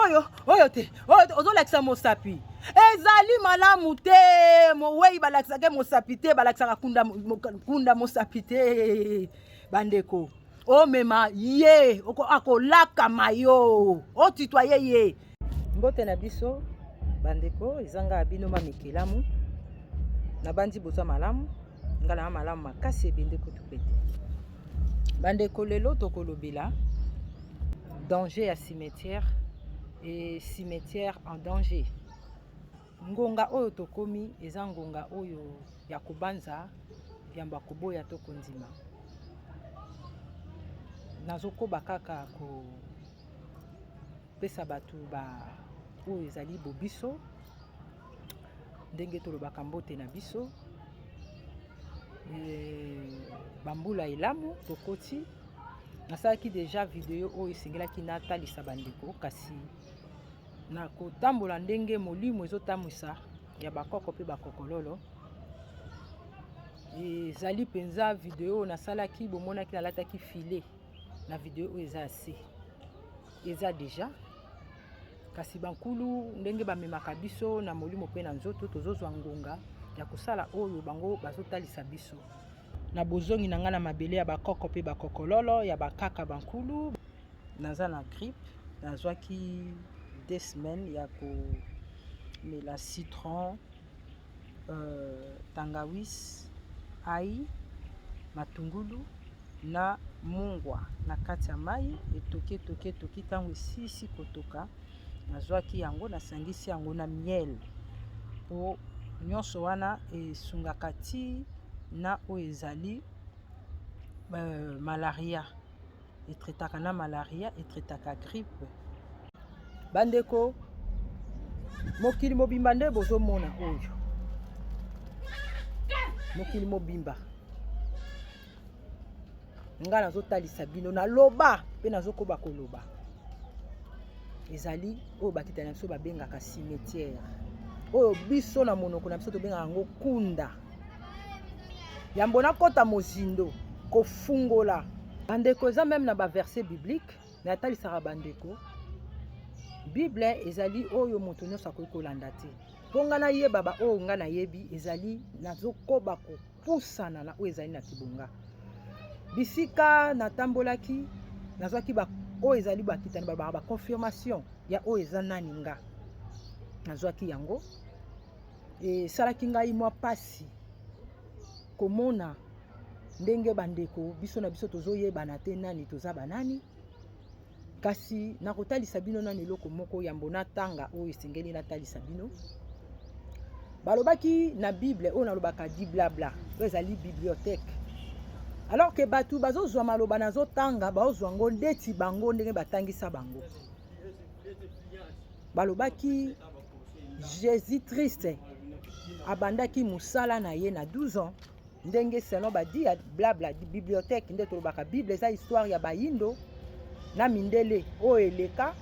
Oyo oyo te, oyo te, ozolakisa mosapi. Ezali malamu te. Mowei balakisaka mosapi te, balakisaka kunda, kunda mosapi te. Bandeko, omema ye akolakama yo, otitoye ye. Mbote na biso bandeko, eza nga bino mamikelamu. Nabandi boza malamu, nga na malamu makasi ebende kutu pete. Bandeko, lelo tokolobela danger ya cimetière et cimetière en danger. Ngonga oyo tokomi eza ngonga oyo ya kobanza yambo ya koboya to kondima. Nazokoba kaka kopesa bato ba oyo ezali bobiso ndenge tolobaka mbote na biso e, bambula elamu tokoti. Nasalaki deja video oyo esengelaki natalisa bandeko, kasi na kotambola ndenge molimo ezotambwisa ya bakoko mpe bakokololo, ezali mpenza video oyo nasalaki. Bomonaki nalataki filet na video oyo eza se eza deja, kasi bankulu ndenge bamemaka biso na molimo mpe na nzoto, tozozwa ngonga ya kosala oyo bango bazotalisa biso. Na bozongi na ngai na mabele ya bakoko mpe bakokololo ya bakaka bankulu, naza na grippe, nazwaki 2 semaines ya komela citron, tangawis, ai, matungulu na mungwa na kati ya mai. Etoki, etoki, etoki. Ntango esisi kotoka, nazwaki yango, nasangisi yango na miel, po nyonso wana esungaka ti na oyo ezali malaria, etraitaka na malaria, etraitaka grippe. Bandeko, mokili mobimba nde bozomona oyo, mokili mobimba, ngai nazotalisa bino, naloba mpe nazokoba koloba, ezali oyo bakita na biso babengaka cimetière, oyo biso na monoko na biso tobengaka yango kunda. Yambo nakɔta mozindo kofungola bandeko, eza même na baverset biblique natalisaka bandeko. Bible ezali oyo moto nyonso akoki kolanda te, mpo ngai nayeba baoyo ngai nayebi, ezali nazokoba kopusana na oyo ezali na kibonga. Bisika natambolaki, nazwaki oyo ezali bakitani balobaka baconfirmation ya oyo eza nani nga nazwaki yango. Esalaki ngai mwa mpasi komona ndenge bandeko biso na biso tozoyebana te nani toza banani. Kasi nakotalisa bino nani eloko moko yambo natanga oyo esengeli natalisa bino. Balobaki na Bible oyo nalobaka diblabla, oyo ezali bibliothèque, alors que bato bazozwa maloba nazotanga, bazozwa yango ndeti bango ndenge batangisa bango. Balobaki Jésus Christ abandaki mosala na ye na 12 ans, ndenge selon badi ya blabla bibliothèque. Nde tolobaka Bible eza histoire ya bayindo na mindele, oyo eleka,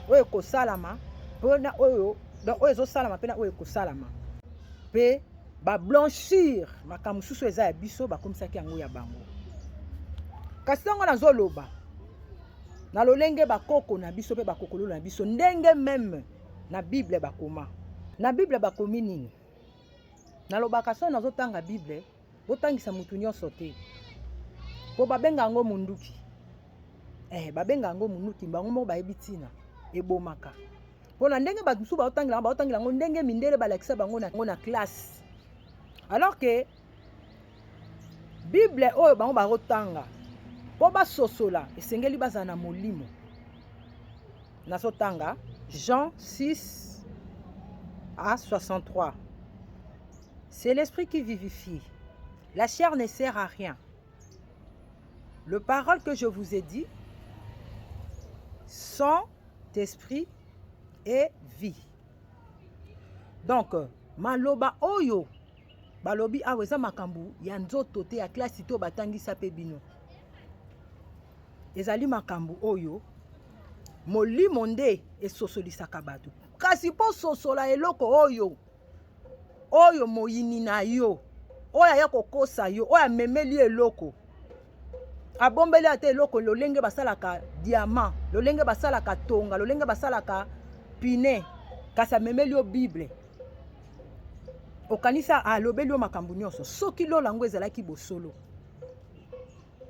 oyo ekosalama, mpona oyo, donc oyo ezosalama mpe na oyo ekosalama, mpe bablanchir makambo mosusu eza ya biso, bakomisaki yango ya bango. Kasi ntango nazoloba na lolenge bakoko na biso mpe bakokololo na biso, ndenge même na Bible bakoma, na Bible bakomi nini? Nalobaka so nazotanga Bible, botangisa mutu nyonso te, mpo babenga yango munduki. Babenga yango munduki, bango moko bayebi ntina ebomaka, mpona ndenge bato mosusu baotangela yango, baotangela yango ndenge mindele balakisa bango na classe, alors que Bible oyo bango bazotanga, mpo basosola, esengeli bazala na molimo. Nazotanga Jean 6 à 63: "C'est l'esprit qui vivifie, la chair ne sert à rien. Le parole que je vous ai dit sont esprit et vie." Donc maloba oyo balobi awa eza makambo ya nzoto te, ya klasi te oyo batangisa mpe bino. Ezali makambo oyo molimo nde esosolisaka bato. Kasi mpo sosola eloko oyo, oyo moyini na yo oyo aya kokosa yo, oyo amemeli eloko, abombeli ata eloko, lolenge basalaka diamant, lolenge basalaka tonga, lolenge basalaka. pine kasi amemeli yo bible okanisa alobeli yo makambo nyonso. Soki lola yango ezalaki bosolo,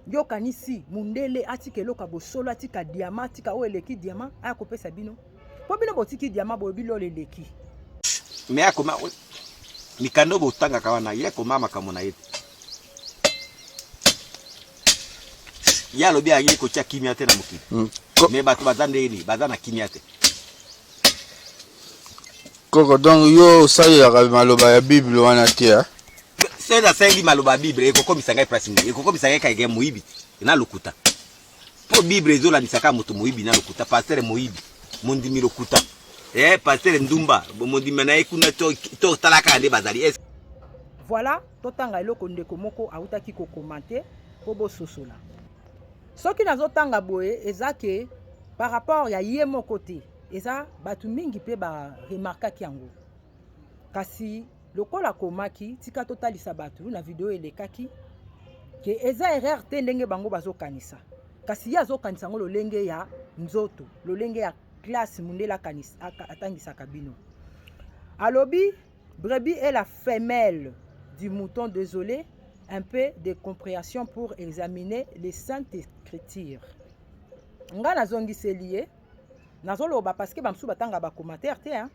yo okanisi mundele atika eloko ya bosolo, atika diama, atika oyo eleki diama, aya kopesa bino? Mpo bino botiki diama, boyebi lola eleki. Me akoma mikanda oyo botangaka wana, ye akoma makambo na ye te. Ye alobi aye kotia kimia te na mokili. Me bato baza ndenge nini? Baza na kimia te. Koko, donc yo osalelaka maloba ya Bible wana te, hein? Soki nasaleli maloba ya Bible, ekokomisa ngai place nini? Ekokomisa ngai kaka moyibi na lokuta. Mpo Bible ezolandisa kaka moto moyibi na lokuta, pasteur moyibi, mondimi lokuta. Pasteur ndumba, mondimi na ye kuna to to tala kaka nde bazali. Voilà, totanga eloko ndeko moko autaki kokomante mpo bososola. Soki nazotanga boye eza ke par rapport ya ye moko te, eza bato mingi mpe baremarkaki yango. Kasi lokola akomaki, tika totalisa bato na video elekaki ke eza erreur te ndenge bango bazokanisa. Kasi ye azokanisa yango lolenge ya nzoto, lolenge ya classe mundele atangisaka bino. Alobi brebis est la femelle du mouton, désolé, un peu de compréhension pour examiner les saintes écritures. Nga nazongiseli ye, nazoloba parce que bamosusu batanga ba commentaire te, hein.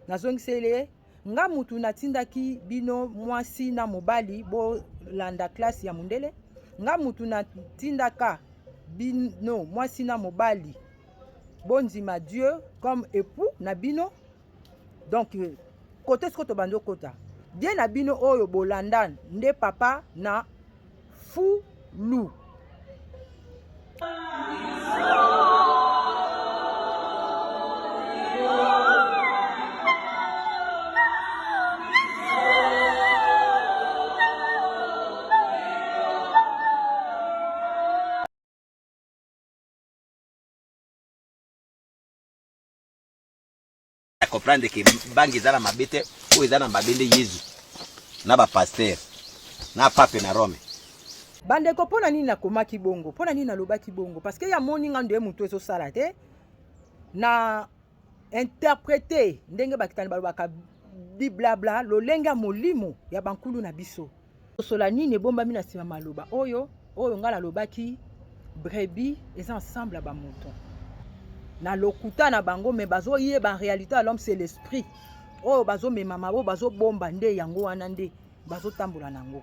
Nazongiseli ye, nga mutu natindaki bino mwasi na mobali bolanda classe ya mundele, nga mutu natindaka bino mwasi na mobali bondima Dieu comme époux na bino. Donc kote siko tobandi okota Dieu na bino oyo bolanda nde papa na fulu. Comprendre que bangi eza na mabe te, oyo eza na mabe nde Yezu na ba pasteur na pape na Rome. Bandeko, mpona nini nakomaki bongo? Mpona nini nalobaki bongo? Parce que ya moni nga nde moto ezosala te na interprete ndenge bakitani balobaka biblabla lolenge ya molimo ya bankulu na biso. Sosola nini ebombami na nsima maloba oyo oyo nga nalobaki brebis eza ensemble ya bamoto na lokuta na bango, mais bazoyeba en réalité ya l'homme c'est l'esprit oyo bazomemama, oyo bazobomba nde yango wana nde bazotambola nango.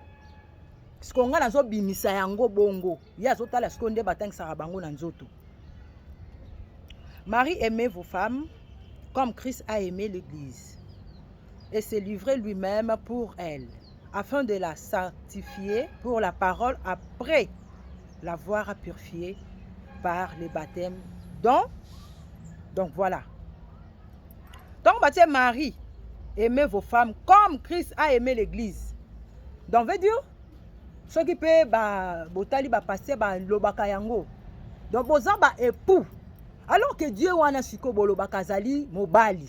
Sikoyo nga nazobimisa yango bongo, ye azotala sikoyo nde batangisaka bango na nzoto. Marie, aimez vos femmes comme Christ a aimé l'église et s'est livré lui-même pour elle, afin de la sanctifier pour la parole après l'avoir purifiée par le baptême. Donc voilà. Donc, Matthieu, Marie, aimez vos femmes comme Christ a aimé l'église. Donc, veut dire, ceux qui peuvent, ba, botali, ba, passer, ba, lobaka yango. Donc, boza, ba, époux. Alors que Dieu wana siko bolobaka azali mobali.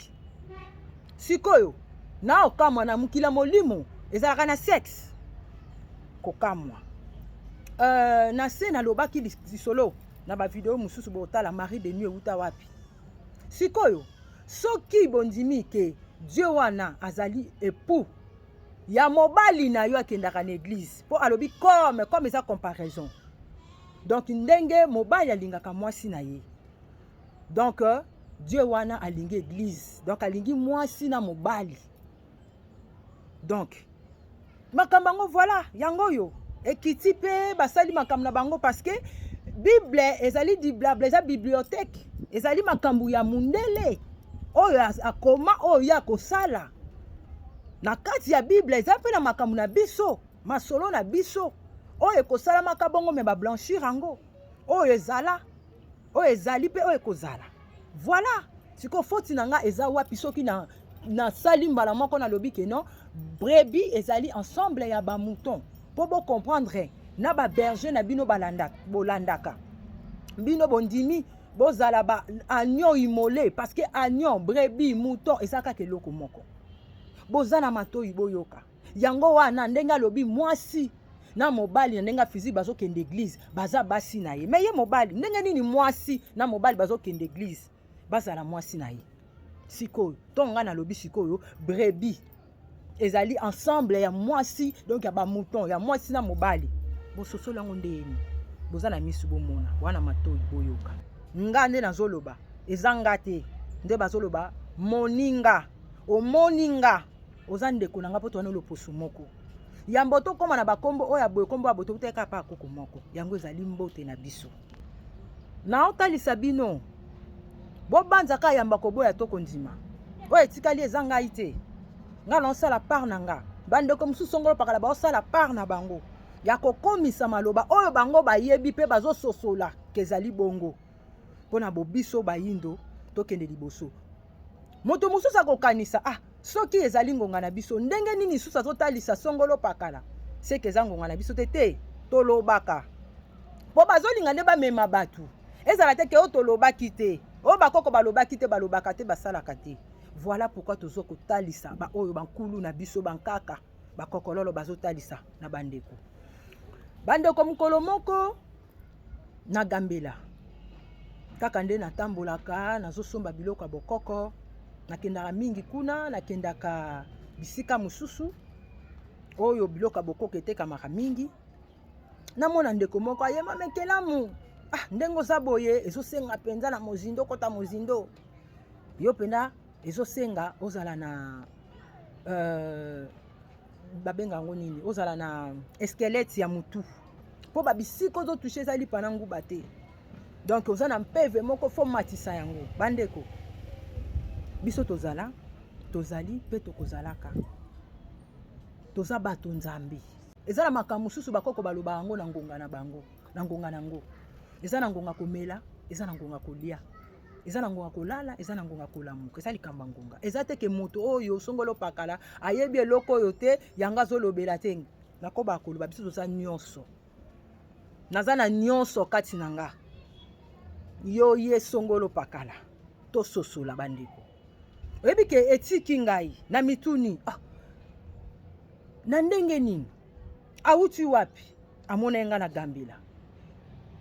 Sikoyo, na okamwa na mokili ya molimo ezalaka na sexe. Kokamwa. Na se nalobaki lisolo na ba video mosusu botala Marie de Nuit euta wapi. Sikoyo, soki bondimi ke Dieu wana azali époux ya mobali na yo akendaka na église, po alobi comme eza comparaison. Donc ndenge mobali alingaka mwasi na ye. Donc Dieu wana alingi église, donc alingi mwasi na mobali. Donc makambo yango voilà, yango oyo ekiti pe basali makambo na bango parce que Bible ezali diblable, eza bibliothèque, ezali makambo ya mundele oyo akoma oyo ya kosala. Na kati ya Bible eza pe na makambo na biso, masolo na biso oyo ekosalamaka bongo me ba blanchir yango, oyo ezala, oyo ezali pe oyo ekozala. Voilà, siko foti na nga eza wapi soki na nasali mbala moko nalobi ke non, brebis ezali ensemble ya ba mouton po bo comprendre na ba berger na bino bolandaka. Bino bondimi bozala ba agneau immolé parce que agneau, brebis, mouton eza kaka eloko moko. Boza na matoyi boyoka. Yango wana ndenge alobi mwasi na mobali na ndenge ya physique bazokende église, baza basi na ye. Mais ye mobali, ndenge nini mwasi na mobali bazokende église, bazala mwasi na ye? Sikoyo ntongo ngai nalobi sikoyo brebis ezali ensemble ya mwasi, donc ya bamouton ya mwasi na mobali. Bososoli yango ndeni? Boza na misu bomona, wana matoi boyoka. Nga nde nazoloba, eza nga te nde bazoloba. Moninga, omoni nga, oza ndeko na nga mpo towana loposo moko. Yambo tokóma na bakombo oyo ya boye, kombo ya boye, tokutaka pa koko moko. Yango ezali mbote na biso. Naotalisa bino, bobanzaka yamba koboya to kondima. Oyo etikali eza ngai te, ngai naosala part na nga. Bandeko mosusu songolo pakala baosala part na bango ya kokomisa maloba oyo bango bayebi mpe bazososola kezali bongo mpo na bobiso bayindo tokende liboso. Moto mosusu akokanisa, ah, soki ezali ngonga na biso, ndenge nini lisusu azotalisa songolo pakala? Seke eza ngonga na biso te. Te, tolobaka mpo bazolinga nde bamema bato. Ezala te ke oyo tolobaki te, oyo bakoko balobaki te, balobaka te, basalaka te. Voilà pourquoi tozo kotalisa baoyo bankulu na biso, bankaka, bakokololo bazotalisa na bandeko. Bandeko, mokolo moko na Gambela kaka nde natambolaka, nazosomba biloko ya bokoko. Nakendaka mingi kuna, nakendaka bisika mosusu oyo biloko ya bokoko etekamaka mingi. Namona ndeko moko ayema mekelamu. Ah, ndenge oza boye, ezosenga mpenza na mozindo, kota mozindo. Yo mpenza ezosenga ozala na babenga yango nini, ozala na squelette ya mutu, mpo babisika ozotouche eza lipa na nguba te. Donc oza na mpeve moko, fo matisa yango. Bandeko, biso tozala, tozali mpe tokozalaka, toza bato Nzambe. Eza na makambo mosusu bakoko baloba yango na ngonga na bango, na ngonga na yango. Eza na ngonga komela, eza na ngonga kolia, eza na ngonga kolala, eza na ngonga kolamuka. Eza likambo ya ngonga. Eza te ke moto oyo songolo pakala ayebi eloko oyo te, yango azolobela te. Nakoba koloba, biso toza nyonso, naza na nyonso kati na nga. Yo ye songolo pakala, tososola bandeko. Oyebi ke etiki ngai na mituni, ah, na ndenge nini awuti wapi, amona ye nga na Gambela?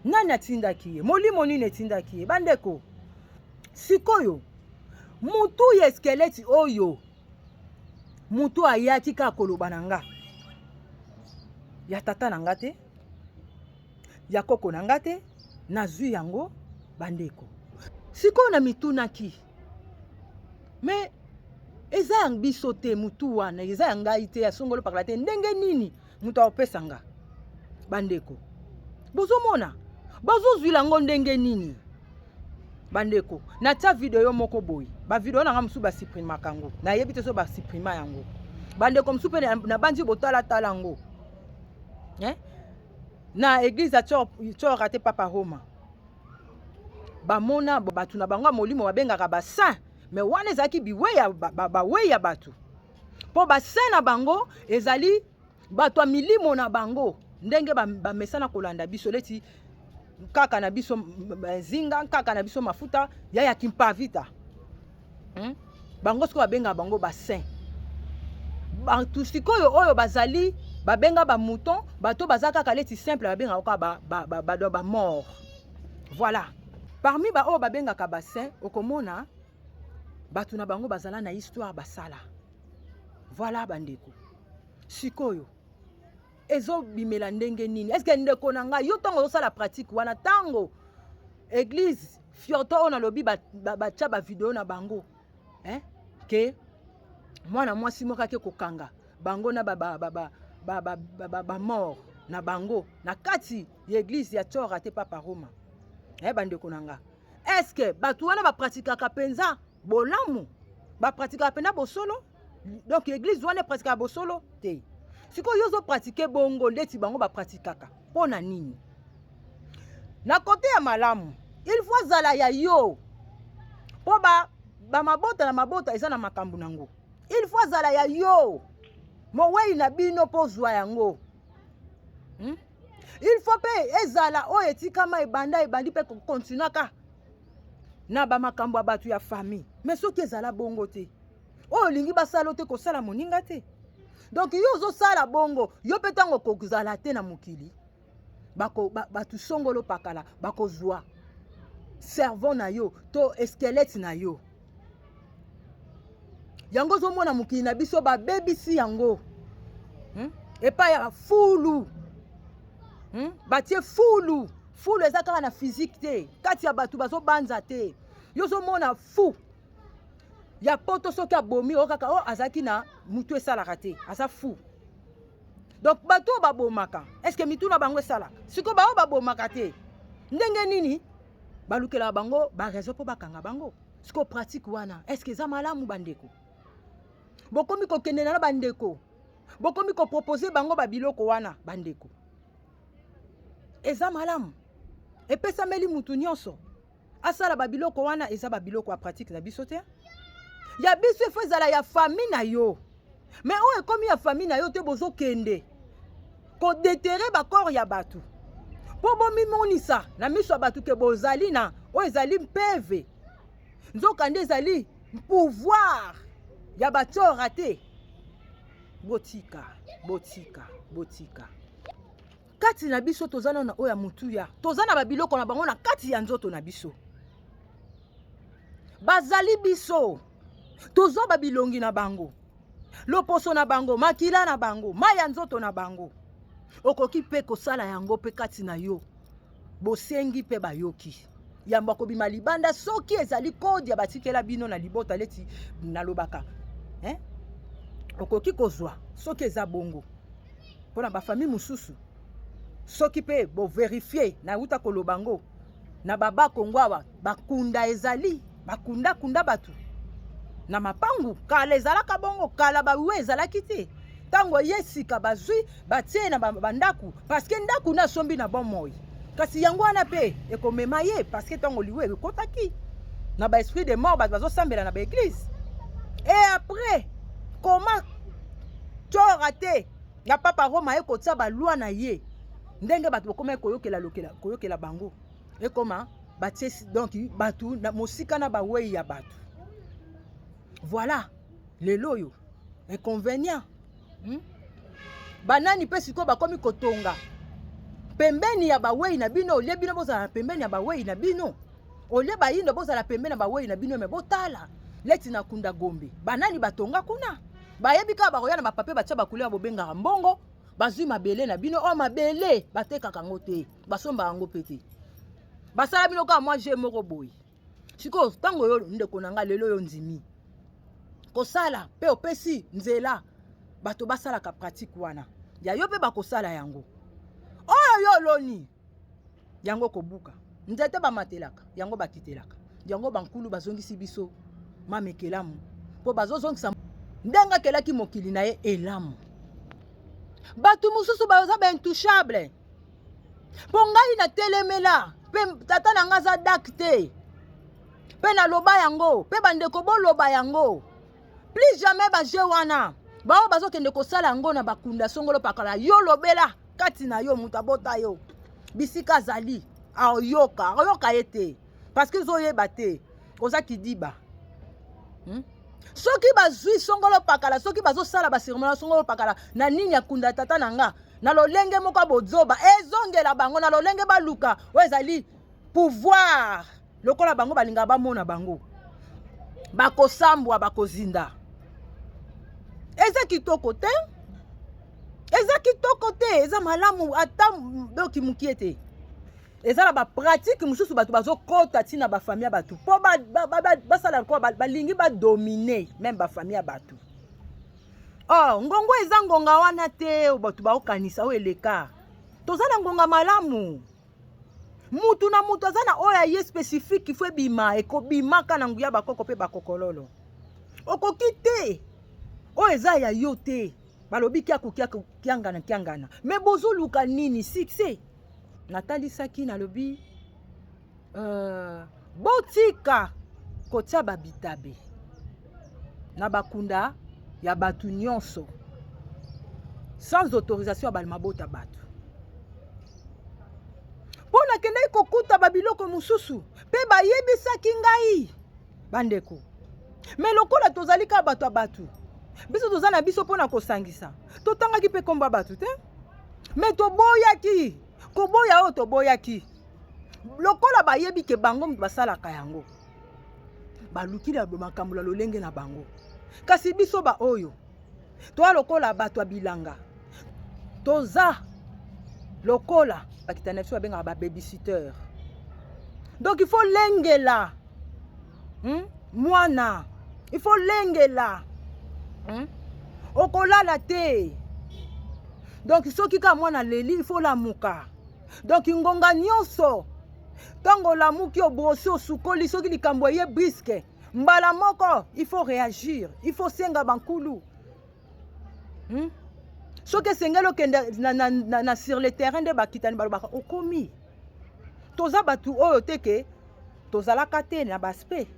Nani atindaki ye? Molimo nini etindaki ye? Bandeko, sikoyo mutu ya squelette oyo, mutu ayaki kaka koloba na nga, ya tata na nga te, ya koko na nga te, nazwi yango. Bandeko, sikoyo na mitunaki, me eza ya biso te, mutu wana eza ya ngai te, ya songolo pakala te, ndenge nini moto akopesa nga? Bandeko, bozomona bazozwila yango ndenge nini? Bandeko, natia video moko boye, bavideo na nga mosusu basuprimaka yango, nayebi te so basupprima yango. Bandeko mosusu mpe nabandi botalatala yango, eh? Na église ya Tsora te, Papa Roma, bamona bato na bango ya molimo babengaka basaint, me wana ezalaki biweya, bawei ya bato, mpo basaint na bango ezali bato ya milimo na bango, ndenge bamesana kolanda biso leti kaka na biso zinga kaka na biso mafuta ya kimpavita, Bango sikoyo babengaka bango basaint. Bato sikoyo oyo bazali babenga bamouton, bato baza kaka leti simple, babengaka kaka bamort. Voilà, parmi baoyo babengaka basaint, okomona bato na bango bazala na histoire basala. Voilà, bandeko, sikoyo ezobimela ndenge nini? Est-ce, ndeko na ngai, yo ntango ozosala pratique wana, ntango église fiorto oyo nalobi batya bavideo na bango, eh? Ke mwana mwasi moko ake kokanga bango na bamort ba, ba, ba, ba, ba, ba, ba na bango na kati ya église ya Tsora te, Papa Roma, eh, bandeko na nga, est-ce bato wana bapratikaka mpenza bolamu, bapratikaka mpenza bosolo? Donc église wana epratikaka bosolo te. Sikoyo yo ozopratike bongo ndeti bango bapratikaka, mpo na nini? Na kote ya malamu, il faut azala ya yo, mpo bamabota na mabota eza na makambo nango. Il faut azala ya yo, mowei na bino, mpo ozwa yango, Il faut mpe ezala oyo etikama, ebanda, ebandi mpe kokontinuaka na bamakambo ya bato ya famille. Mais soki ezala bongo te, oyo olingi basala te, kosala moninga te. Donc yo ozosala bongo, yo mpe ntango okozala te na mokili, bato songolo pakala bakozwa cerveau na yo to squelette na yo. Yango ozomona mokili na biso babebisi yango, Epai ya fulu, Batie fulu. Fulu eza kaka na physique te, kati ya bato bazobanza te. Yo ozomona fu ya poto soki abomi oyo kaka oyo azalaki na mutu esalaka te, aza fu. Donc bato oyo babomaka, est-ce mitu na bango esalaka? Sikoyo baoyo babomaka te, ndenge nini balukelaka bango baraison mpo bakanga bango? Sikoyo pratique wana, est-ce eza malamu? Bandeko, bokomi kokende na bandeko, bokomi kopropose bango babiloko wana. Bandeko, eza malamu? Epesameli mutu nyonso asala babiloko wana? Eza babiloko ya pratique na biso te. Ya biso efo ezala ya famille na yo, mais oyo ekomi ya famille na yo te, bozokende kodéterrer bacorps ya bato mpo bomimonisa na miso ya bato ke bozali na oyo ezali mpeve, nzokande ezali pouvoir ya batiora te. Botika, botika, botika. Kati na biso toza nano oyo ya motuya, toza na babiloko na bango na kati ya nzoto na biso. Bazali biso, tozwa babilongi na bango, loposo na bango, makila na bango, mai ya nzoto na bango. Okoki mpe kosala yango mpe kati na yo. Bosengi mpe bayoki yambo akobima libanda. Soki ezali code ya batikela bino na libota, leti nalobaka, eh? Okoki kozwa soki eza bongo mpona bafamille mosusu. Soki mpe bovérifier, nauta koloba ngo na babakongo awa, bakunda ezali bakundakunda bato na mapangu. Kala ezalaka bongo, kala bawe ezalaki te. Ntango ye sika bazwi, batie na bandako, parce que ndako na asombi na bomoi. Kasi yango wana mpe ekomema ye, parce que ntango liwa ekotaki na baesprit de mort, bato bazosambela na baéglise. Et après, koma tiora te ya Papa Roma ekotia baloi na ye, ndenge bato bakomaki koyokela lokela koyokela bango, ekoma batie donc bato na mosika na bawei ya bato. Voilà lelo oyo inconvénient, Banani mpe sikoyo bakomi kotonga pembeni ya bawei na bino? Olie bino bozala na pembeni ya bawei na bino, olie bayindo bozala pembeni ya bawei na bino. Mais botala leti na kunda Gombe, banani batonga kuna? Bayebi kaka bakoya na bapapier, batia bacouleur, bobengaka mbongo, bazwi mabele na bino. Oyo mabele batekaka yango te, basombaka yango mpe te, basala bino kaka mwa jeu moko boye. Sikoyo ntango oyo, ndeko na ngai, lelo oyo ndimi kosala mpe opesi nzela bato basalaka pratique wana ya yo, mpe bakosala yango oyo yo oloni yango. Kobuka nzete bamatelaka yango, bakitelaka yango. Bankulu bazongisi biso mama ekelamu mpo bazozongisa ndenge akelaki mokili na ye elamu. Bato mosusu baza baintouchable. Mpo ngai natelemela mpe tata na ngai aza dak te, mpe naloba yango mpe bandeko boloba yango: plus jamais bajeu wana. Bao bazokende kosala yango na bakunda songolo pakala, yo lobela kati na yo, moto abota yo bisika azali aoyoka, aoyoka ye te, parce que ozoyeba te, oza kidiba, Soki bazwi songolo pakala, soki bazosala bacérémonie songolo pakala na nini ya kunda tata na nga na lolenge moko ya bozoba, ezongela bango na lolenge baluka oyo ezali pouvoir. Lokola bango balingaka bamona bango bakosambwa, bakozinda. Eza kitoko te, eza kitoko te, eza malamu ata doki mokie te. Eza na bapratique mosusu bato bazokɔta ntina bafamille ya bato mpo basala lokola balingi badominer même bafamille ya bato. Or ngongo eza ngonga wana te oyo bato baokanisa oyo eleka. Toza na ngonga malamu. Mutu na mutu aza na oyo aye spécifique, faut ebima, ekobimaka na nguya bakoko mpe bakokololo. Okoki te, oyo eza ya yo te. Balobi kiaku kiaku, kiangana kiangana, mais bozoluka nini? Succès. Natalisaki, nalobi botika kotia babitabe na bakunda ya bato nyonso sans autorisation ya balimabota bato. Mpo nakendaki kokuta babiloko mosusu mpe bayebisaki ngai bandeko. Mais lokola tozali kaka bato ya bato, biso toza na biso mpona kosangisa, totangaki mpe nkombo ya bato te. Mais toboyaki koboya oyo toboyaki. Lokola bayebi ke bango moto basalaka yango, baluki na makambo na lolenge na bango. Kasi biso ba oyo toa lokola bato ya bilanga, toza lokola bakitani na biso babengaka ba babysitter. Donc il faut lengela Mwana, il faut lengela Okolala te. Donc soki kaka mwana aleli, il faut lamuka. Donc ngonga nyonso ntango olamuki, obrosi, osukoli, soki likambo eye brusque, mbala moko il faut réagir, il faut senga bankulu. Soki esengeli okende na sur le terrain, nde bakitani balobaka okomi. Toza bato oyo te ke tozalaka te na baaspect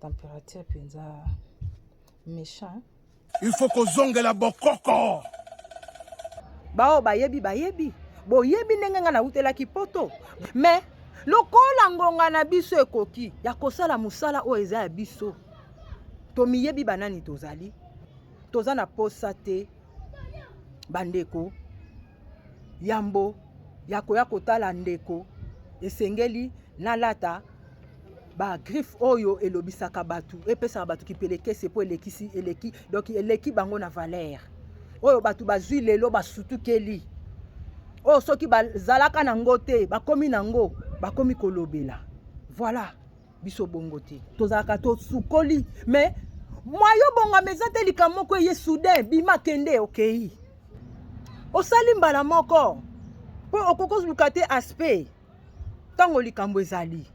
température mpenza méchant. Il faut kozongela bokoko. Bao bayebi, bayebi, boyebi ndenge ngai nautelaki poto. Mais lokola ngonga na biso ekoki ya kosala mosala oyo eza ya biso, tomiyebi banani tozali. Toza na posa te, bandeko. Yambo ya koya kotala ndeko, esengeli nalata bagriffe oyo elobisaka bato, epesaka bato kipelekese, mpo elekisi, eleki, donc eleki bango na valeur oyo bato bazwi lelo. Basutukeli oyo soki bazalaka nango te, bakomi nango, bakomi kolobela. Voilà, biso bongo te. Tozalaka tosukoli, mais mwayo bongama eza te. Likambo moko eye soudain, bima, kende, okei, osali mbala moko, mpo okoki koluka te aspect ntango likambo ezali,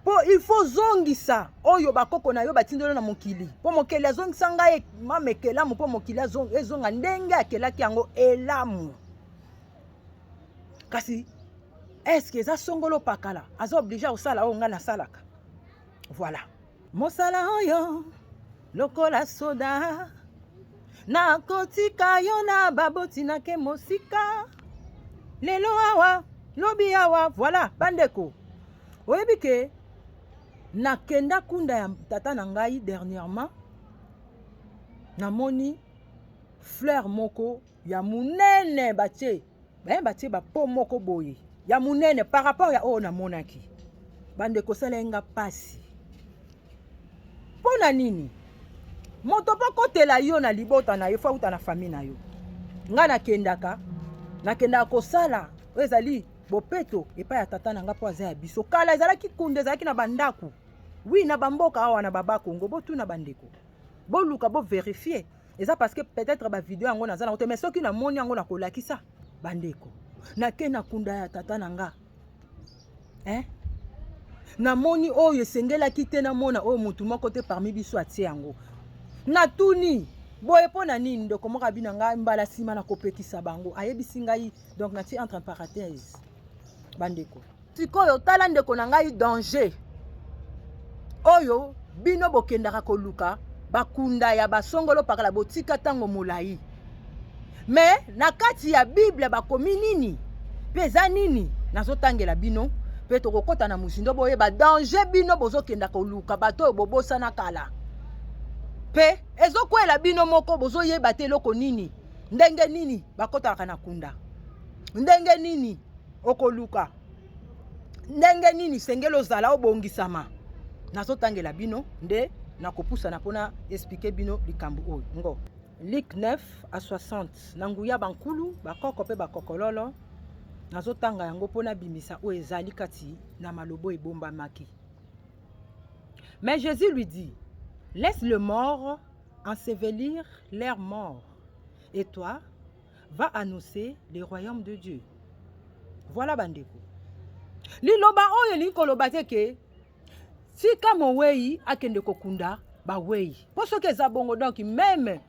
mpo il faut zongisa oyo bakoko na yo batindelo na mokili, mpo mokili azongisa ngai mama ekelamu, mpo mokili ezonga ndenge akelaki yango elamu. Kasi est-ce eza songolo pakala aza obligé kosala oyo ngai nasalaka? Voilà mosala oyo lokola soda, nakotika yo na baboti, nake mosika, lelo awa, lobi awa. Voilà, bandeko, oyebi ke nakenda kunda ya tata na ngai dernièrement, namoni fleur moko ya monene batie, batie bapo moko boye ya monene par rapport ya oyo namonaki. Bandeko, osala nga mpasi. Mpo na nini moto mpo akotela yo na libota na yo, fo auta na famille na yo? Ngai nakendaka kosala oyo ezali bopeto epai ya tata na nga, mpo aza ya biso. Kala ezalaki kunda, ezalaki na bandako, oui, na bamboka awa na Babakongo. Botuna bandeko, boluka, bovérifier. Eza parce que peut-être bavideo yango naza nango te, mais soki namoni yango, nakolakisa bandeko. Nake na kunda ya tata na nga, eh? Namoni oyo esengelaki te namona, oyo motu moko te parmi biso atie yango. Natuni boye mpo na nini? Ndeko moko abi na ngai, mbala nsima na kopekisa bango, ayebisi ngai. Donc natie entre parenthèse, bandeko. Sikoyo tala, ndeko na ngai, danger oyo bino bokendaka koluka bakunda ya basongolo pakala, botika ntango molai. Mais na kati ya Bible bakomi nini mpe eza nini? Nazotangela bino mpe tokokɔta na mozindo, boyeba danger bino bozokenda koluka bato oyo bobosana kala, mpe ezokwela bino moko. Bozoyeba te eloko nini, ndenge nini bakɔtaka na kunda, ndenge nini okoluka, ndenge nini sengeli ozala obongisama. Nazotangela bino nde nakopusana mpona expliquer bino likambo oyo ngo. Luc 9 à 60, na nguya bankulu, bakoko mpe bakokololo, nazotanga yango mpona bimisa oyo ezali kati na malobo ebombamaki. Mais Jésus lui dit: "Laisse le mort ensevelir leur mort, et toi, va annoncer le royaume de Dieu." Voilà, bandeko, liloba oyo elingi koloba te ke tika mowei akende kokunda bawei, mpo soki eza bongo, donc même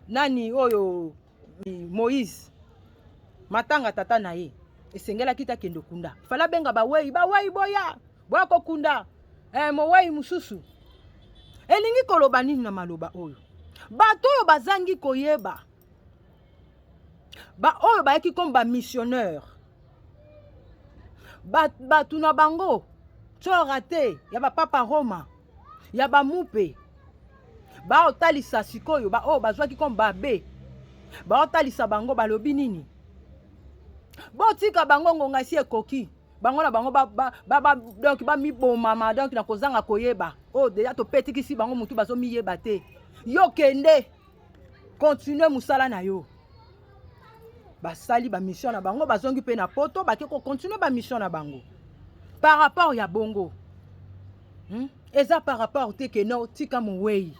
nani oyo, Moïse, matanga tata na ye, esengelaki te akende kunda, fala abenga bawei: "Bawei, boya, boya kokunda mowei mosusu." Elingi koloba nini na maloba oyo? Bato oyo bazangi koyeba, baoyo bayaki comme bamissionnaire, bato na bango tsora te ya bapapa Roma, ya bamupe, baotalisa sikoyo baoyo bazwaki comme babe, baotalisa bango, balobi nini? Botika bango, ngonga esi ekoki. Bango na bango ba, ba, ba, ba, donc bamibomama donc na kozanga koyeba. Oyo oh, deja topetikisi bango mutu bazomiyeba te. Yo kende continue mosala na yo. Basali ba mission na bango, bazongi mpe na poto, bake ko continue ba mission na bango. Par rapport ya bongo. Eza par rapport te ke no tika mowei.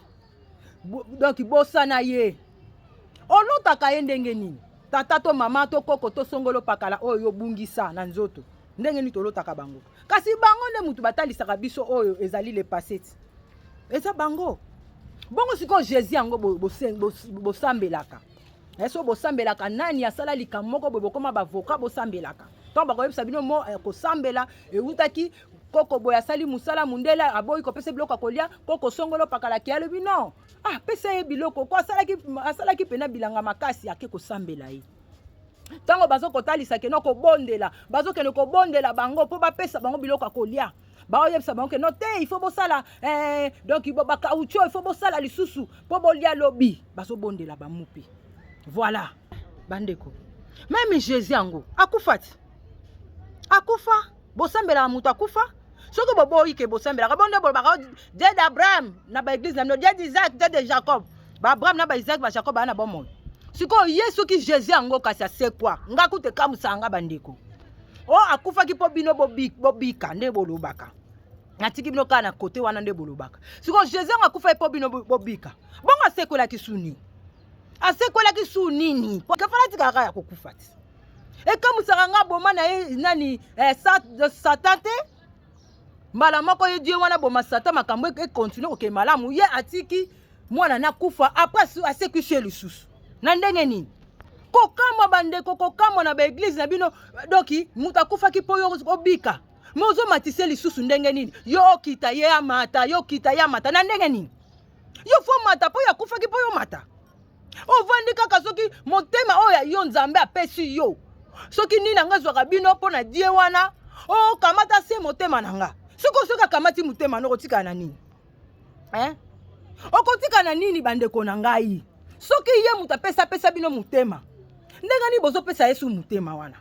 Donc bosana ye. Olotaka ye ndenge nini? Tata to mama to koko to songolo pakala oyo yo bungisa na nzoto. Ndenge nini tolotaka bango? Kasi bango nde mutu batalisaka biso oyo ezali le passé. Eza bango. Bongo sikoyo Jésus yango bosambelaka. Eso bosambelaka nani asala likambo moko boye bokoma bavoka bosambelaka. Ntango bakoyebisa bino mo kosambela eutaki koko boye asali mosala mundele aboyi kopesa biloko ya kolia koko songolo pakala ke alobi non ah pesa ye biloko ko asalaki asalaki pena bilanga makasi ake kosambela ye. Ntango bazo kotalisa ke no kobondela bazokende kobondela bango mpo bapesa bango biloko ya kolia. Baoyebisa bango ke no te il faut bosala donc ba caoutchouc il faut bosala lisusu mpo bolia lobi bazobondela bamupi. Voilà bandeko même Jésus yango akufa ti akufa bosambelaka moto akufa soki boboyi ke bosambelaka bonde bolobaka Dieu d'Abraham na ba église na bino Dieu d'Isaac Dieu de Jacob ba Abraham na ba Isaac ba Jacob bana bomoi sikoyo ye soki Jésus yango kasi asekwa nga kutu ekamusaka nga bandeko o akufaki mpo bino bobika nde bolobaka natiki bino kaka na kote wana nde bolobaka sikoyo Jésus yango akufaki mpo bino bobika bongo asekwelaki su nini asekwelaki su nini kefala atikaka ya kokufa ti ekamusaka nga boma na ye nani Satan te mbala moko ye Dieu wana boma Satan makambo ekontinue kokende malamu ye atiki mwana na kufa après asekwisi ye lisusu na ndenge nini kokamwa bandeko kokamwa na ba église na bino donc moto akufaki mpo yo obika me ozomatise lisusu ndenge nini yo okita ye amata yo okita ye amata na ndenge nini yo fo mata mpo yo akufaki mpo yo mata ovandi kaka soki motema oyo yo Nzambe apesi yo soki nini yango ezwaka bino mpo na die wana okamata se motema na nga soki soki akamati motema no okotikala na nini okotikala na nini bandeko na ngai soki ye moto apesa bino motema ndenge nini bozopesa Yesu motema wana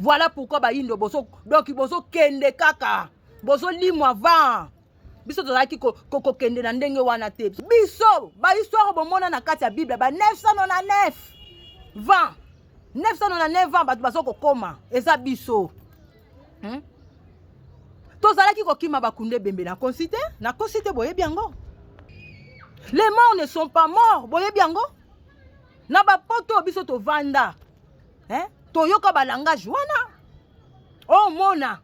voilà pourquoi bayindo bozo donc bozokende kaka bozolimwa vent biso tozalaki kokende na ndenge wana te biso ba histoire bomona na kati ya Bible ba 999 vent 999 ans bato bazo kokoma eza biso tozalaki kokima bakunde ebembe na kosi te na kosi te boyebi yango les morts ne sont pas morts boyebi yango na bapoto biso tovanda toyoka balangage wana omona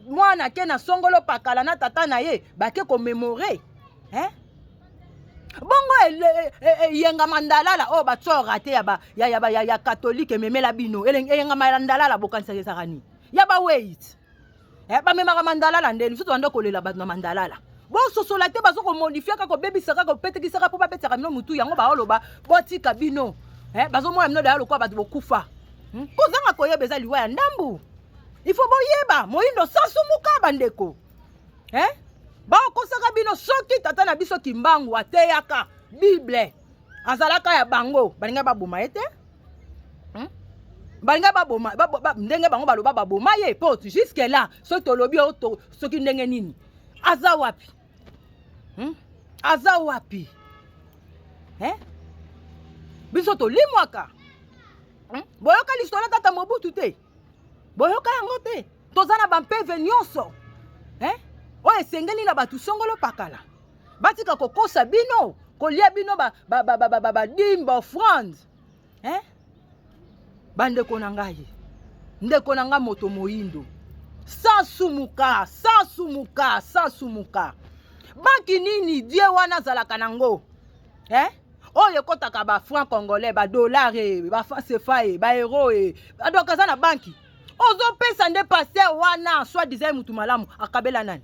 mwana ke na songolo pakala na tata na ye bake komemore bongo eyenga mandalala oyo batsora te ya katolike ememela bino eyenga mandalala bokanisaka ezaka nini ya baweit bamemaka mandalala ndeni biso tobanda kolela bato na mandalala bososola te bazo komodifie kaka kobebisa kaka kopetekisaka mpo bapetisaka bino motu yango baoloba botika bino bazomona bino daya lokola bato bokufa kozanga koyeba eza liwa ya ndambu il faut boyeba moyindo sasumuka bandeko baokosaka bino soki tata na biso Kimbangu ateyaka Bible azalaka ya bango balinga baboma ye te balinga baboma ndenge bango baloba baboma ye po jusque là soki tolobi soki ndenge nini aza wapi aza wapi biso tolimwaka boyoka lisolo tata Mobutu te boyoka yango te toza na bampeve nyonso oyo esengeli na bato songolo pakala batika kokosa bino kolia bino badime baoffrande bandeko na ngai ndeko na ngai moto moyindo sasumuka sasumuka sasumuka banki nini die wana azalaka nango oyo ekɔtaka ba franc congolais ba dollar e ba franc CFA e ba euro e donc aza na banki ozopesa nde pasteur wana soit disant mutu malamu akabela nani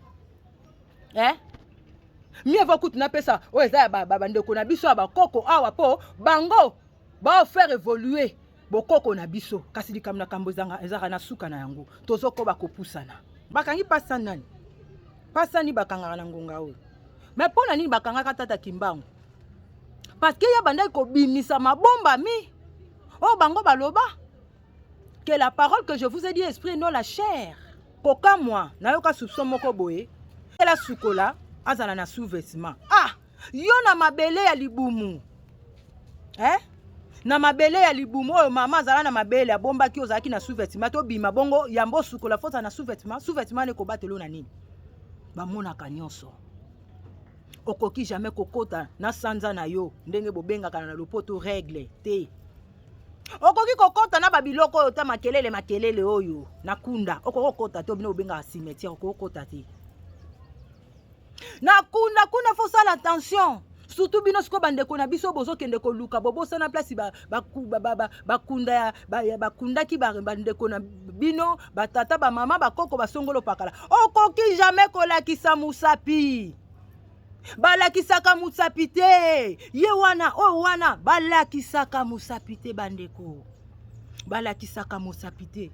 mieux vaut kutu napesa oyo eza ya bandeko na biso ya bakoko awa mpo bango baofaire évoluer bokoko na biso kasi likambo na kambo ezalaka na suka na yango tozokoba kopusana bakangi pasa nani pasani bakangaka na ngonga oyo me mpo na nini bakangaka tata Kimbangu parce que ye bandaki kobimisa mabombami oyo bango baloba. Que la parole que je vous ai dit esprit non la chair. Kokamwa, nayoka soupçon moko boye. Ela sukola azala na sous-vêtement. Ah, yo na mabele ya libumu. Eh? Na mabele ya libumu oyo mama azala na mabele abombaki ozalaki na sous-vêtement to bima bongo yambo sukola faut na sous-vêtement, sous-vêtement ne kobatelo na nini? Bamonaka nyonso. Okoki jamais kokota na sanza na yo ndenge bobengaka na lopoto règle te. Okoki kokota na babiloko oyo ta makelele makelele oyo na kunda, okoki kokota te, bino bobengaka cimetière, okoki kokota te na kunda. Kuna faut sala attention, surtout bino sikoyo bandeko na biso bozokende koluka, bobosana place bakunda bakundaki bandeko na bino, batata, bamama, bakoko, basongolo pakala. Okoki jamais kolakisa mosapi. Balakisaka mosapi te. Ye wana oyo wana balakisaka mosapi te, bandeko, balakisaka mosapi te.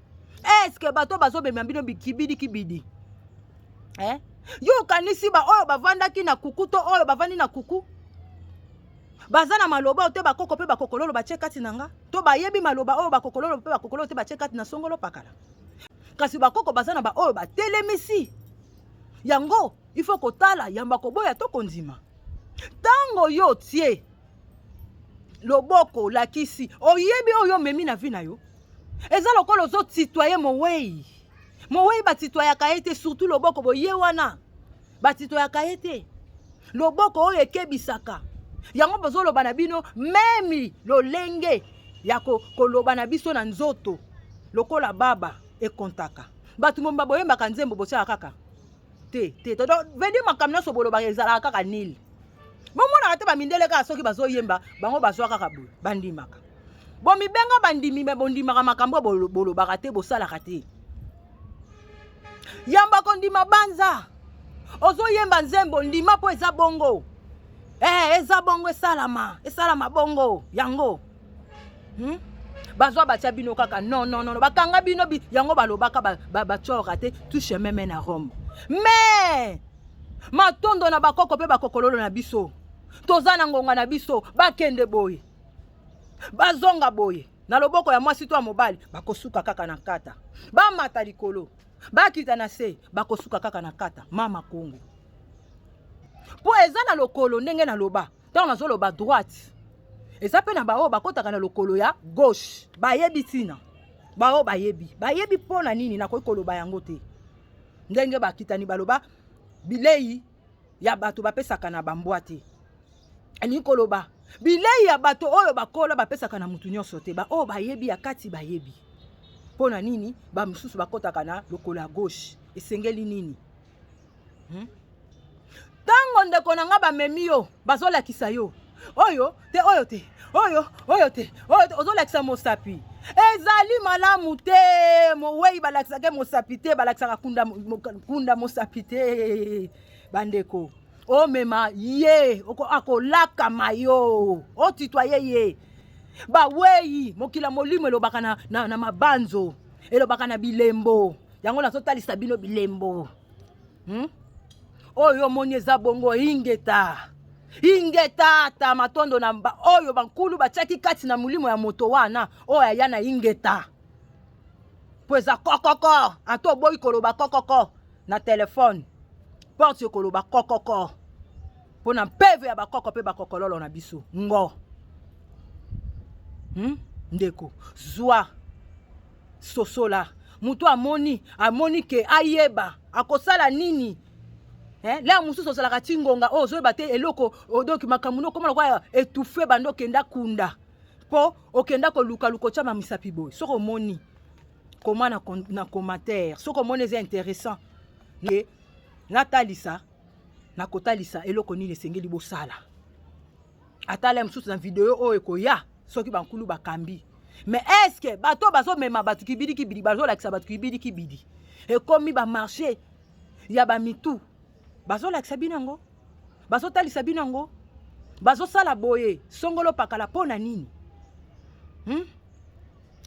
Eske bato bazobema bino bikibidi kibidi, eh? Yo okanisi ba oyo bavandaki na kuku to oyo bavandi na kuku baza na maloba oyo te bakoko mpe bakokololo batie kati na nga, to bayebi maloba oyo bakokololo mpe bakokololo te batie kati na songolo pakala? Kasi bakoko baza na baoyo batelemisi yango. Il faut kotala yamba koboya to kondima. Ntango yo otie loboko, olakisi, oyebi oyo omemi na vie na yo, eza lokola ozotitoye mowei. Mowei batitoyaka ye te, surtout loboko boye wana batitoyaka ye te. Loboko oyo ekebisaka yango bozoloba na bino memi lolenge ya koloba na biso na nzoto lokola baba ekontaka bato momba boyembaka nzembo botiaka kaka te te te. Donc veut dire makambo nyonso bolobaka ezalaka kaka nile. Bomonaka te bamindele kaka soki bazoyemba, bango bazwa kaka boye, bandimaka. Bomibenga bandimi, me bondimaka makambo bolobaka te, bosalaka te. Yamba kondima, banza ozoyemba nzembo, ndima mpo eza bongo. Eza bongo, esalama, esalama bongo yango, Bazwa batia bino kaka non, non, non, bakanga bino yango balobaka batioraka te. Tout chemin mène à Rome, mais matondo na bakoko mpe bakokololo na biso. Toza na ngonga na biso. Bakende boye, bazonga boye, na loboko ya mwasi to ya mobali, bakosuka kaka na kata. Bamata likolo, bakita na se, bakosuka kaka na kata mama Kongo, mpo eza na lokolo. Ndenge naloba, ntango nazoloba droite, eza mpe na baoyo bakɔtaka na lokolo ya gauche. Bayebi ntina, baoyo bayebi, bayebi mpo na nini nakoki koloba yango te. Ndenge bakitani baloba, bilei ya bato bapesaka na bambwa te, elingi koloba bilei ya bato oyo bakola bapesaka na mutu nyonso te. Baoyo bayebi ya kati bayebi mpo na nini bamosusu bakɔtaka na lokolo ya gauche. Esengeli nini, Ntango ndeko na nga bamemi yo, bazolakisa yo oyo te, oyo te, oyo, oyo te, oyo te, ozolakisa mosapi, ezali malamu te. Mowei balakisaka mosapi te, balakisaka kunda, kunda mosapi te. Bandeko, omema ye akolakama yo, otitwa ye ye bawei. Mokili ya molimo elobaka na mabanzo, elobaka na bilembo. Yango nazotalisa bino bilembo, Oyo omoni eza bongo. Ingeta, ingeta. Ata matondo na ba, oyo bankulu batiaki kati na molimo ya moto wana oyo aya na ingeta, mpo eza kokoko. Ata oboyi koloba kokoko na telefone, porte ekoloba kokoko mpo na mpeve ya bakoko mpe bakokololo na biso ngo, Ndeko, zwa sosola. Moto amoni, amoni ke ayeba akosala nini, eh? Lere mosusu ozalaka ti ngonga oyo ozoyeba te eloko. Donc makambo no okoma lokola étouffe. Bando okenda kunda mpo okenda kolukaluka, otya mamisapi boye. Soki omoni, koma na commentaire. Soki omoni eza intéressant, natalisa, nakotalisa eloko nini esengeli bosala. Ata le mosusu na video oyo ekoya, soki bankulu bakambi. Mais est-ce bato bazomema bato kibidi kibidi, bazolakisa bato kibidi kibidi, ekomi bamarché ya bamitu, bazolakisa bino yango, bazotalisa bino yango, bazosala boye songolo pakala, mpo na nini,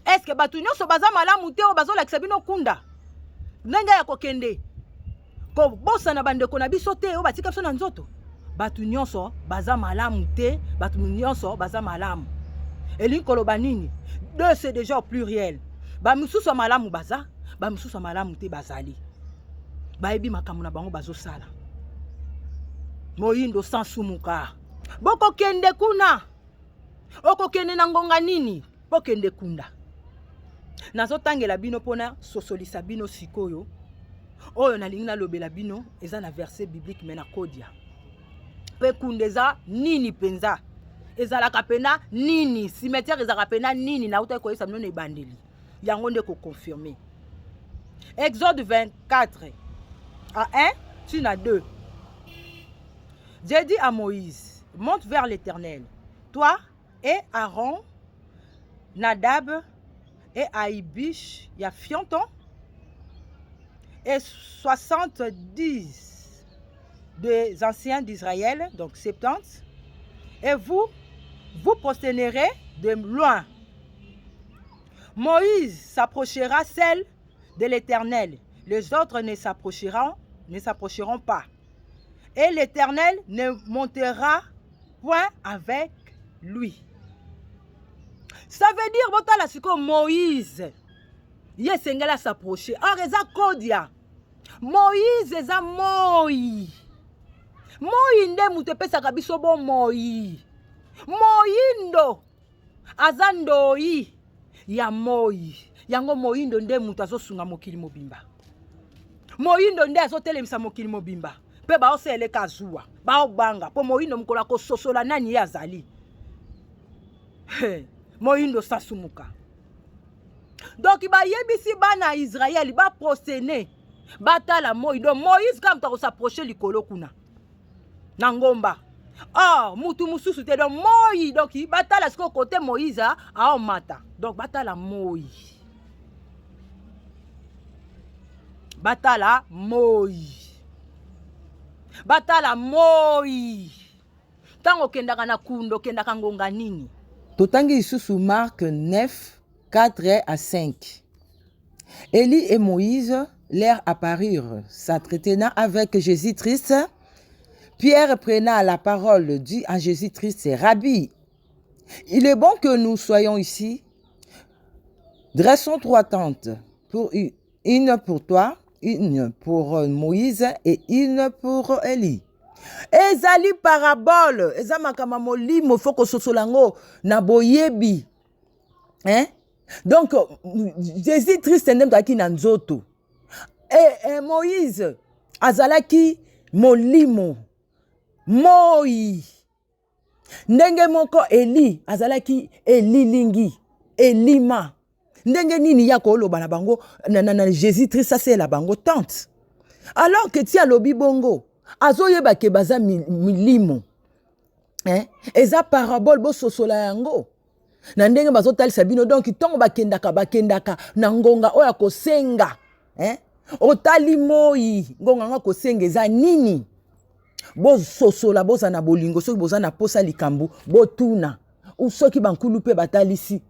Est-ce bato nyonso baza malamu te oyo bazolakisa bino kunda ndenge ya kokende kobosana bandeko na biso te oyo batika biso na nzoto? Bato nyonso baza malamu te, bato nyonso baza malamu. Elingi koloba nini? Deux, c'est déjà au pluriel. Bamisusu ya malamu baza, bamisusu ya malamu te bazali. Bayebi makambo na bango bazosala. Moyindo sansumuka. Bokokende kuna. Okokende na ngonga nini? Bokende kunda. Nazotangela bino mpona sosolisa bino sikoyo. Oyo nalingi nalobela bino eza na verset biblique me na kodia. Mpe kunda eza nini mpenza? Ezalaka mpena nini? Cimetière ezalaka mpena nini? Nautaki koyebisa bino na ebandeli. Yango nde koconfirme. Exode 24 à 1 ti na 2. Dieu dit à Moïse, monte vers l'Éternel, toi et Aaron, Nadab et Aïbish, ya Fionton, et 70 des anciens d'Israël, donc 70, et vous, vous prosternerez de loin. Moïse s'approchera seul de l'Éternel, les autres ne s'approcheront, ne s'approcheront pas. Et l'Éternel ne montera point avec lui. Ça veut dire, botala sikoyo Moïse, ye esengeli as'approcher. Or eza kodia. Moïse eza moi. Moi nde moto epesaka biso bomoi. Moyindo aza ndoi ya moi. Yango moyindo nde moto azosunga mokili mobimba. Moyindo nde azotelemisa mokili mobimba. Mpe baoseleka zuwa, baobanga mpo moyindo mokolo akososola nani ye azali. Moyindo sasumuka. Donc bayebisi bana ya Israël ba prostene batala moi. Donc Moïse kaka moto akosapproche likolo kuna na ngomba. Or mutu mususu te. Donc moi, donc batala sikoyo kote Moïse aomata. Donc batala moi. Batala moi. Batala moi. Ntango okendaka na kunda, okendaka ngonga nini? Totangi lisusu Marc 9, 4 à 5. Élie et Moïse leur apparurent, s'entretenant avec Jésus-Christ. Pierre prenant la parole, dit à Jésus-Christ, Rabbi, il est bon que nous soyons ici. Dressons 3 tentes, pour une pour toi, une pour Moïse et une pour Élie. Ezali parabole, eza makambo molimo, faut kososola yango na boyebi. Hein? Donc Jésus-Christ nde moto azalaki na nzoto. Et Moïse azalaki molimo, moi. Ndenge moko Élie azalaki elilingi, elima. Ndenge nini ya koloba na bango na, na, na Jésus-Christ asela bango tente. Alors que ti alobi bongo, azoyeba ke baza milimo. Hein? Eza parabole bososola yango. Na ndenge bazotalisa bino. Donc ntongo bakendaka, bakendaka na ngonga oyo akosenga. Hein? Otali moi, ngonga ngo akosenga eza nini? Bososola, boza na bolingo, soki boza na posa likambo, botuna. Ou soki bankulu pe batalisi,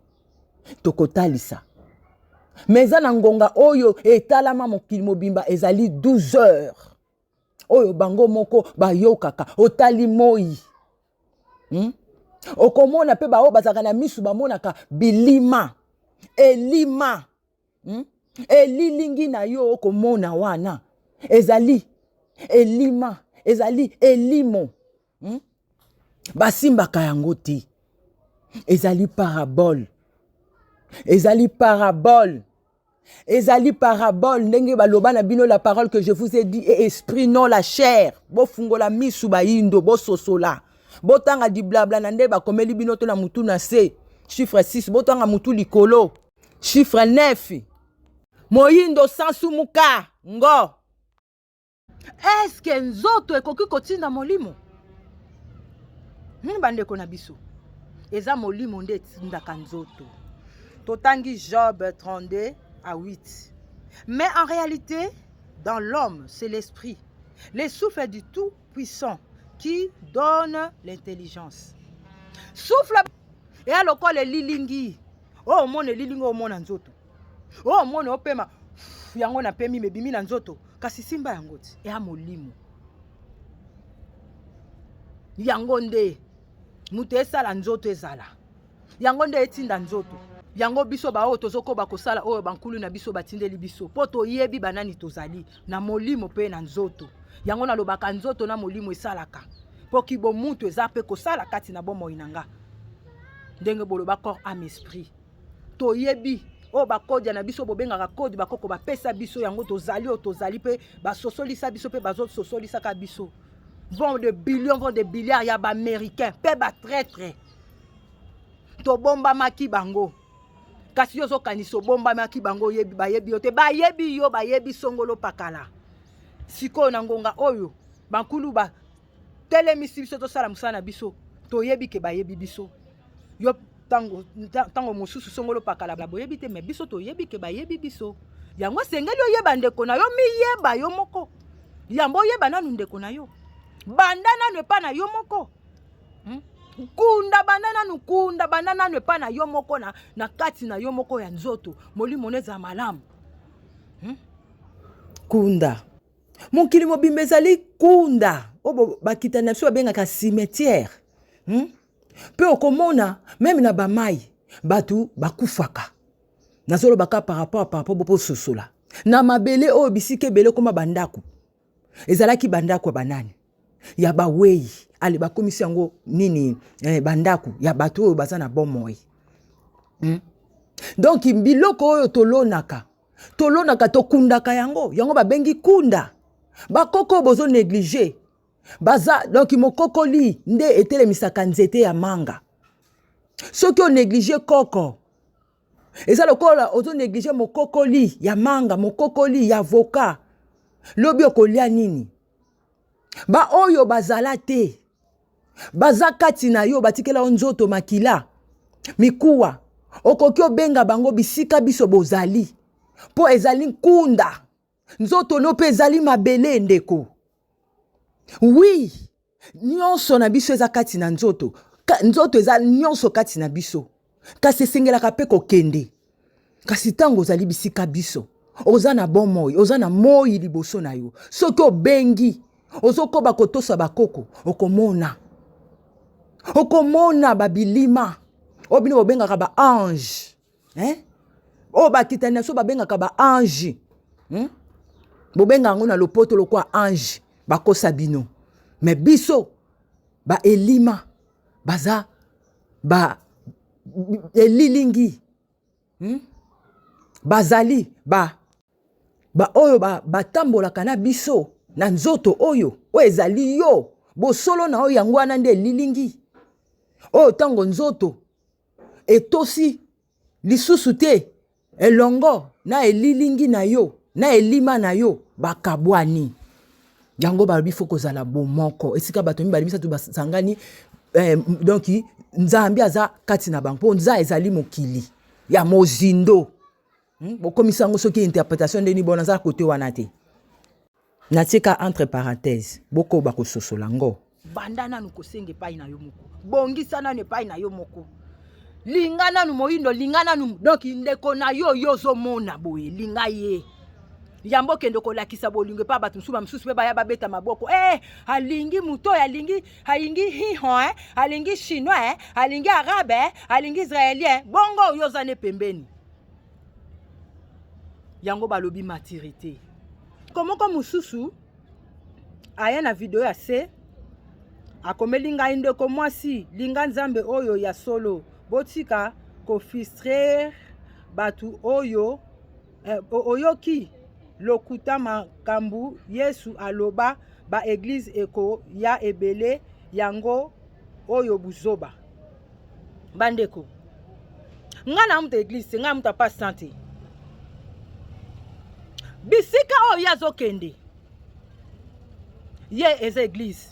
tokotalisa. Mais eza na ngonga oyo etalama mokili mobimba ezali 12 heures. Oyo bango moko bayokaka, otali moi. Okomona pe baoyo bazalaka na misu bamonaka bilima, elima. Elilingi na yo okomona wana ezali elima, ezali elimo. Basimbaka yango te. Ezali parabole. Ezali parabole. Ezali parabole. Ndenge baloba na bino la parole que je vous ai dit est esprit non la chair. Bofungola misu bayindo, bososola. Botanga di blabla na nde bakomeli bino to na mutu na se. Chiffre 6, botanga mutu likolo. Chiffre 9. Moyindo sansumuka ngo. Est-ce que nzoto ekoki kotinda molimo? Bandeko na biso, eza molimo nde etindaka nzoto. Totangi Job 32 à 8. Mais en réalité, dans l'homme, c'est l'esprit, le souffle du Tout-Puissant qui donne l'intelligence. Souffle eya lokola elilingi. Oyo omona elilingi, oyo omona nzoto. Oyo omona opema, pff, yango na pemi mebimi na nzoto, kasi simba yango ti eya molimo. Yango nde moto esala nzoto ezala. Yango nde etinda nzoto. Yango biso baoyo tozokoba kosala oyo bankulu na biso batindeli biso, mpo toyebi banani tozali na molimo mpe na nzoto. Yango nalobaka nzoto na molimo esalaka, mpo kibomutu eza mpe kosala kati na bomoi na nga, ndenge boloba corps âme esprit. Toyebi oyo bakodia na biso bobengaka kode, bakoko bapesa biso yango, tozali oyo tozali mpe basosolisa biso mpe bazososolisaka biso. Vont de billions, vont de billiards ya baaméricain mpe batraitre tobombamaki bango. Kasi yo ozokanisa obombamaki bango, oyebi, bayebi yo te, bayebi yo, bayebi songolo pakala. Sikoyo na ngonga oyo bankulu batelemisi biso tosala mosala na biso, toyebi ke bayebi biso. Yo tango, tango mosusu songolo pakala boyebi te, me biso toyebi ke bayebi biso. Yango esengeli oyeba ndeko na yo, miyeba yo moko yambo oyeba nanu ndeko na yo, banda nanu epa na yo moko. Kunda, banda nanu, kunda, banda nanu epa na yo moko, na, na kati na yo moko ya nzoto, molimo no ezala malamu. Kunda mokili mobimba ezali kunda oyo bakitani na biso babengaka cimetière. Mpe okomona meme na bamai bato bakufaka. Nazolobaka par rapport par rapport bopososola na mabele oyo bisika ebele ekoma bandako, ezalaki bandako ya banani? Ya bawei. Ale bakomisi yango nini? Bandako ya bato oyo baza na bomoi. Donc biloko oyo tolonaka, tolonaka, tokundaka yango, yango babengi kunda. Bakoko oyo bozo néglige baza, donc mokokoli nde etelemisaka nzete ya manga. Soki onéglige koko, eza lokola ozo néglige mokokoli ya manga, mokokoli ya avocat, lobi okolia nini? Baoyo bazala te, baza kati na yo, batikela yo nzoto, makila, mikuwa, okoki obenga bango bisika biso bozali, mpo ezali nkunda. Nzoto no mpe ezali mabele, ndeko. Wi, nyonso na biso eza kati na nzoto. Nzoto eza nyonso kati na biso, kasi esengelaka mpe kokende. Kasi ntango ozali bisika biso, oza na bomoi, oza na moi liboso na yo, soki obengi, ozokoba kotosa bakoko, okomona, okomona babilima oyo bino bobengaka baange, eh? Oyo bakitani na biso babengaka baange, Bobenga yango na lopoto lokwa ange, bakosa bino. Me biso baelima baza ba elilingi, Bazali ba baoyo batambolaka na biso na nzoto oyo, oyo ezali yo, bosolo na oyo, yango wana nde elilingi oyo. Ntango nzoto etosi lisusu te elongo na elilingi na yo na elima na yo, bakabwani. Yango balobi fo kozala bomoko esika bato mibale misato basangani, donc Nzambe aza kati na bango, mpo nza ezali mokili ya mozindo. Bokomisa yango soki interprétation ndeni bona aza kote wana te. Natika entre parenthèse, bokoba kososola ngo. Banda nanu kosenga epai na yo moko, bongisa nanu epai na yo moko, linga nanu moyindo, linga nanu donc ndeko na yo, yo ozomona boye, linga ye yambo okende kolakisa bolingo epai bato mosusu, bamosusu mpe baya babeta maboko. Alingi moto oyo, alingi, alingi hihon, alingi chinois, alingi arabe, alingi israélien. Bongo oyo oza ne pembeni, yango balobi maturité. Komoko mosusu aya na video ya se, akomeli ngai: "Ndeko mwasi, linga Nzambe oyo ya solo, botika kofrustrer bato oyo oyoki lokuta. Makambo Yesu aloba, baeglize ekoya ebele, yango oyo buzoba." Bandeko, ngai na moto eglize te, ngai moto apa te. Bisika oyo ye azokende, ye eza eglize.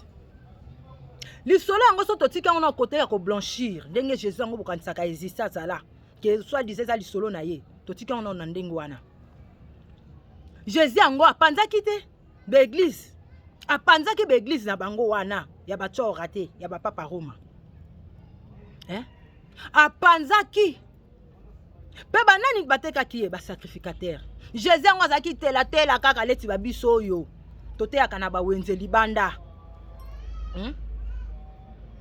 Lisolo yango so totika yango na kote ya koblanchir ndenge Jésus yango bokanisaka existe, azala ke soit disant eza lisolo na ye, totika yango na ndenge wana. Jésus yango apanzaki te baeglize, apanzaki baeglize na bango wana ya batsora te, ya bapapa Roma, eh? Apanzaki mpe banani batekaki ye? Basacrificateur. Jésus yango azalaki telatela kaka leti babiso oyo toteyaka na bawenze libanda,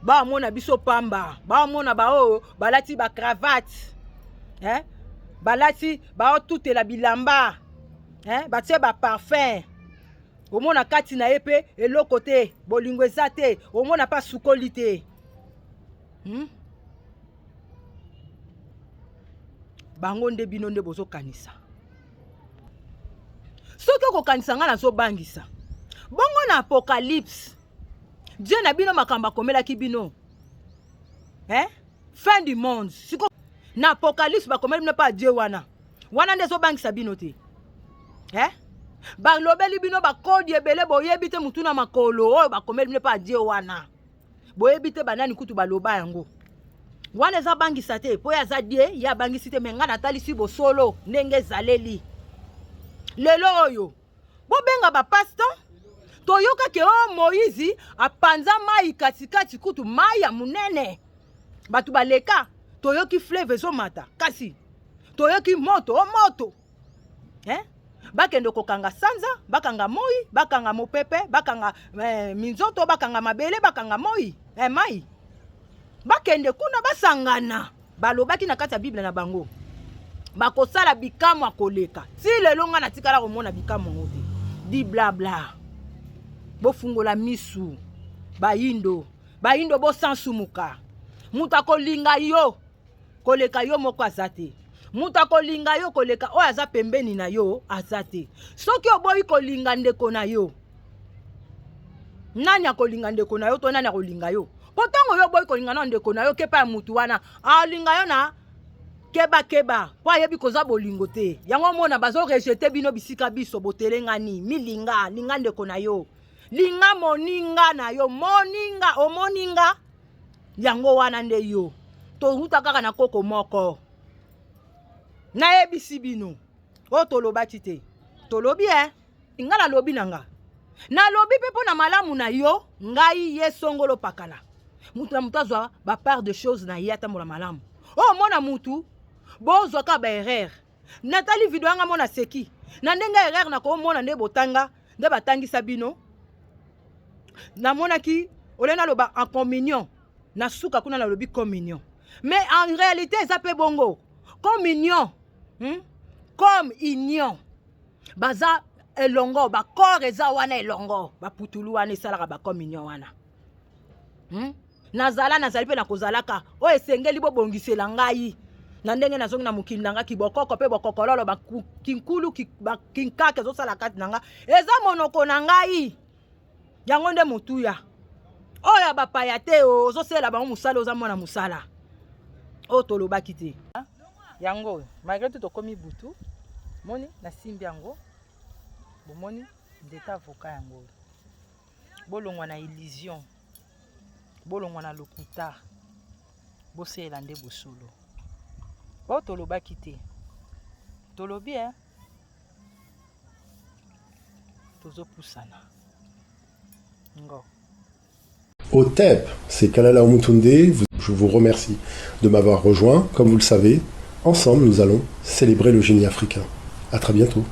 Baomona biso pamba, baomona baoyo balati bacravate. Eh? Balati baotutela bilamba eh? Batie baparfum, omona kati na ye mpe eloko te, bolingo eza te, omona mpe asukoli te, Bango nde bino nde bozokanisa. Soki okokanisa ngai nazobangisa bongo na Apocalypse, Dieu na bino makambo akomelaki bino, eh? Fin du monde. Siko na Apocalypse bakomeli bino mpa Dieu wana wana nde ezobangisa bino te, eh? Balobeli bino bakodi ebele, boyebi te mutu na makolo oyo bakomeli bino mpa Dieu wana, boyebi te banani kutu baloba yango wana. Eza bangisa te mpo ye aza die, ye abangisi te. Me ngai natalisi bosolo ndenge ezaleli lelo oyo. Bobenga bapasteur, toyokaki o Moïse apanza mai katikati, kutu mai ya monene, bato baleka. Toyoki fleuve ezomata, kasi toyoki moto o moto, eh? Bakende kokanga sanza, bakanga moi, bakanga mopepe, bakanga minzoto, bakanga mabele, bakanga moi, mai. Bakende kuna basangana. Balobaki na kati ya Bible na bango bakosala bikamwa koleka. Ti lelo ngai natikala komona bikamwa yango te. Di blabla. Bofungola misu, bayindo, bayindo, bosansumuka. Moto akolinga yo koleka yo moko aza te. Moto akolinga yo koleka oyo aza pembeni na yo aza te. Soki oboyi kolinga ndeko na yo, nani akolinga ndeko na yo to nani akolinga yo? Mpo ntango yo oboyi kolinga na ndeko na yo, kepa ya mutu wana alinga yo na kebakeba, mpo ayebi koza bolingo te. Yango omona bazorejeter bino bisika biso botelengani. Milinga, linga ndeko na yo, linga moninga na yo, moninga omoninga yango wana nde yo toruta kaka na koko moko. Nayebisi bino oyo tolobaki te, tolobi e nga nalobi na nga, nalobi mpe mpo na malamu na yo. Ngai ye songolo pakala, mutu na mutu azwa bapart de chose na ye, atambola malamu. Oyo omona mutu bozwa kaka baerreur. Natali video yanga, mona seki na ndenge erreur nakomona nde botanga nde batangisa bino. Namonaki ole naloba en communion, na suka kuna nalobi communion, mais en réalité eza mpe bongo communion, Comme union, baza elongo, bacorps eza wana elongo, baputulu wana esalaka bacommunion wana, Nazala, nazali mpe nakozalaka. Oyo esengeli bobongisela ngai na ndenge nazongi na mokili na nga, kibokoko mpe bokokololo, kinkulu kinkaka ezosala kati na nga, eza monoko na ngai, yango nde motuya oyo ya bapaya te. Ozosalela bango mosala, oza mwana mosala. Oyo tolobaki te, yango oyo. Malgré tout tokomi butu, moni nasimbi yango, bomoni nzete avocat yango oyo. Bolongwa na illusion, bolongwa na lokuta, bosalela nde bosolo. Oyo tolobaki te, tolobi e tozopusana ngo. OTEP, c'est Kalala Omutunde. Je vous remercie de m'avoir rejoint. Comme vous le savez, ensemble, nous allons célébrer le génie africain. À très bientôt.